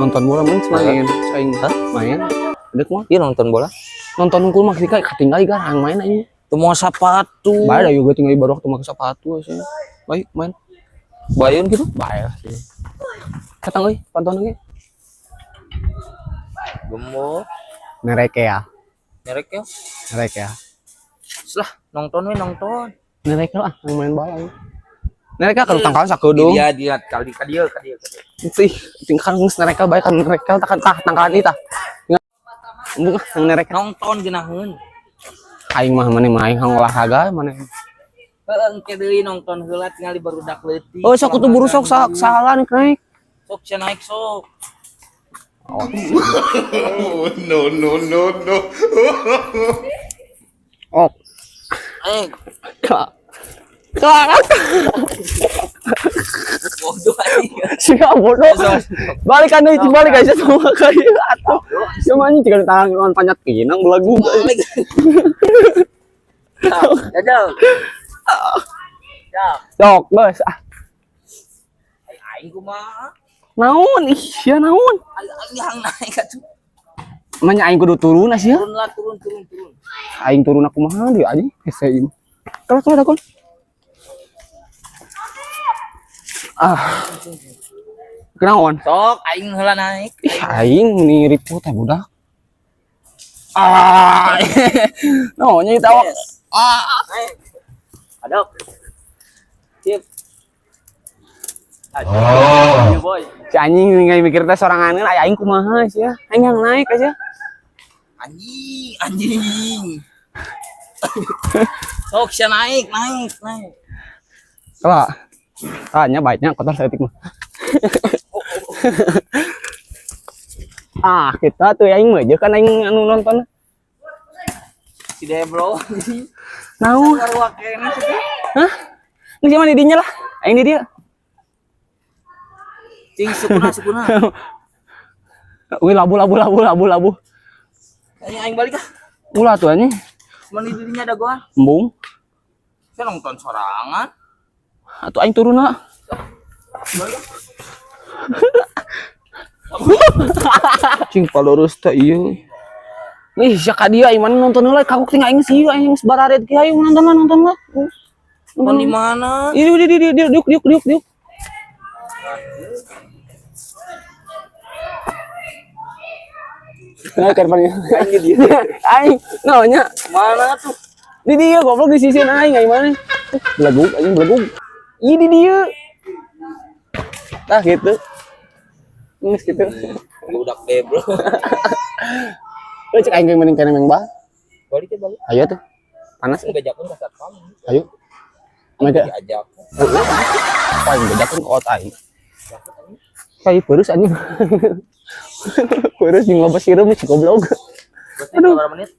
Nonton bola mending main, aing main. Udah mah Iya nonton bola. Nonton unggul mah ketika katinggali garang main aing. Teu mau sepatu. Bae da juga tinggal baru waktu make sepatu sih. Baik main. Bayun gitu. Bae sih. Katang euy, pantauan ge. Gembok. Nereke ya. Merek ya. Nereke ya. Lah, nonton we nonton. Nereke lah yang main bola. Aing. Nereke kalau tangkalan sakeudung. Dia dia kali ka dieu ka dieu ka dieu. Sih, tingkang geus nereke bae kan nereke tah tah tangkalan ieu tah. Embung ah yang nereke. Nonton geunaheun. Aing mah maneh mah aing hang olahraga maneh. Heeh, engke deui nonton heula tingali barudak leutik. Oh, sok kutu buru sok salah nih naik. Sok sia naik sok. Oh, No, no, no, no. oh. Eh, Kak. Kak. Bodoh anjing. Siap bodoh. Balikan deui, balik aja sama kayak atuh. Cuma anjing jika tangan lawan panjat pinang belagu. Balik. Dadah. Ya, Sok, geus ah. Aing kumaha? Naon ih, sia naon? Aing aing hang naik atuh. Manya aing kudu turun ah sia. Turun lah, turun turun turun. Aing turun aku mah deui anjing hese ieu. Kalah kalah dakon. Ah. Kenaon? Sok aing heula naik. Ih, aing meni ribut teh budak. Ah. Naonnya itu awak. Ah, naik. Adok. Sip. Aduh, oh. Boy. Si anjing nggak mikir teh sorangan aya aing kumaha sia. Aing yang naik aja. Anjing, anjing. Sok sia naik, naik, naik. Kalah. Ah, nya baiknya kotor saeutik mah. Ah, kita tuh aing mah kan aing anu nonton. Si Debro. Naon? Sarua kene sih. Hah? Geus mana dinya lah. Aing di dieu. Cing sukuna sukuna. Wih, labu labu labu labu labu. Aing aing balik ah. Ulah tuh anjing. Mana dirinya ada gua. Embung. Saya nonton sorangan. Atuh aing turun lah. Cing palurus teh ieu. Ih, sia ka dieu aing mana nonton heula kagok ting aing sih aing geus bararet kieu ayo nonton lah nonton lah. Nonton di mana? Ini di di di diuk diuk diuk diuk. Nah, karpanya aing di dieu. Aing naonnya? Mana tuh? Di dieu goblok di sisi aing aing mana? Belegug anjing belegug. Ih di dieu. Tah gitu. Geus gitu. Budak Debro. Lu cek aing mending kene meng bah. Balik ya balik. Ayo tuh. Panas. Bejakeun ka satpam. Ayo. Mereka Diajak. paling bejakeun ka otak aing. Kayak peurus anjing. Peurus jeung loba sireum si goblok. Aduh. Berapa menit?